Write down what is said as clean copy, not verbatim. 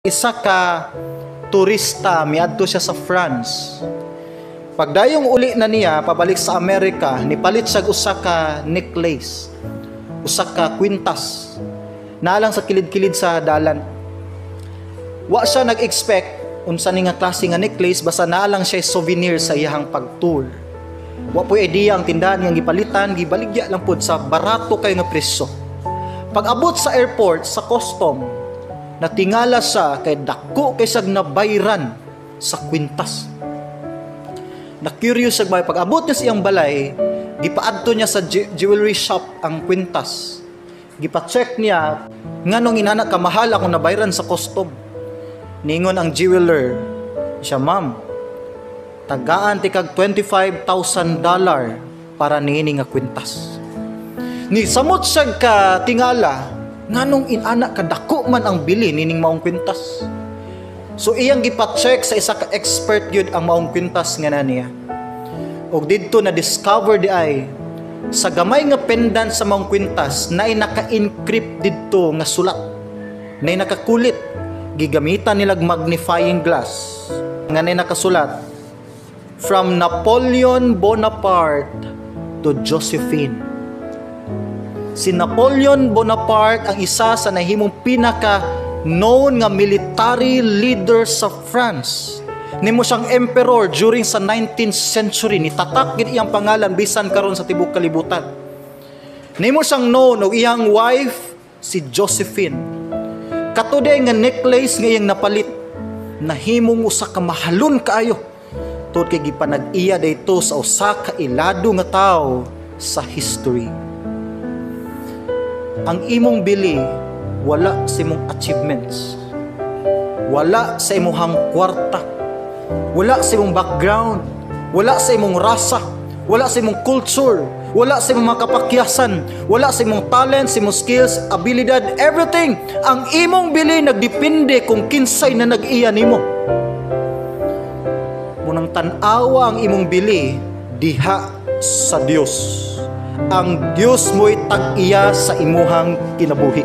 Isa ka turista, miadto siya sa France. Pagdayong uli na niya pabalik sa Amerika, nipalit siya usa ka necklace, usa ka kwintas. Naa lang sa kilid-kilid sa dalan. Wa siya nag-expect unsa ni nga klase nga necklace, basta naa lang siya souvenir sa iyahang pag-tour. Wa po'y idea ang tindahan nga gipalitan, gibaligya lang pud sa barato kay nga presyo. Pag-abot sa airport, sa custom, natingala siya kay dako kay siyag nabayran sa kwintas. Na-curious siya ba, pag-abot niya sa iyang balay, gipaadto niya sa jewelry shop ang kwintas. Gipa-check niya nganong inana kamahal akong nabayran sa custom. Ningon ang jeweler siya, "Ma'am, tagaan tikag $25,000 para niini nga kwintas." Ni samot siya ka tingala nganong inana kadako man ang bili nining maong kwintas. So iyang gipa-check sa isa ka expert gyud ang maong kwintas nga na niya. Og didto na discover di ay sa gamay nga pendant sa maong kwintas naay naka-encrypt didto nga sulat. Naay nakakulit, gigamitan nilag magnifying glass, nga naay nakasulat, "From Napoleon Bonaparte to Josephine." Si Napoleon Bonaparte ang isa sa nahimong pinaka known nga military leader sa France. Nimo siyang emperor during sa 19th century, ni tatak gid iyang pangalan bisan karon sa tibuok kalibutan. Nimo siyang known og iyang wife si Josephine. Kato nga necklace nga iyang napalit, nahimong usa ka mahalon kaayo tungod kay gipanag-iya dayto sa usa ka ilado nga tawo sa history. Ang imong bili wala sa imong achievements. Wala sa imong kwarta. Wala sa imong background. Wala sa imong rasa. Wala sa imong culture. Wala sa imong mga kapakyasan. Wala sa imong talent, sa imong skills, abilidad, everything. Ang imong bili nagdepende kung kinsay na nag-iya nimo. Munang tan-awa ang imong bili diha sa Dios. Ang Dios mo'y tag-iya sa imuhang kinabuhi.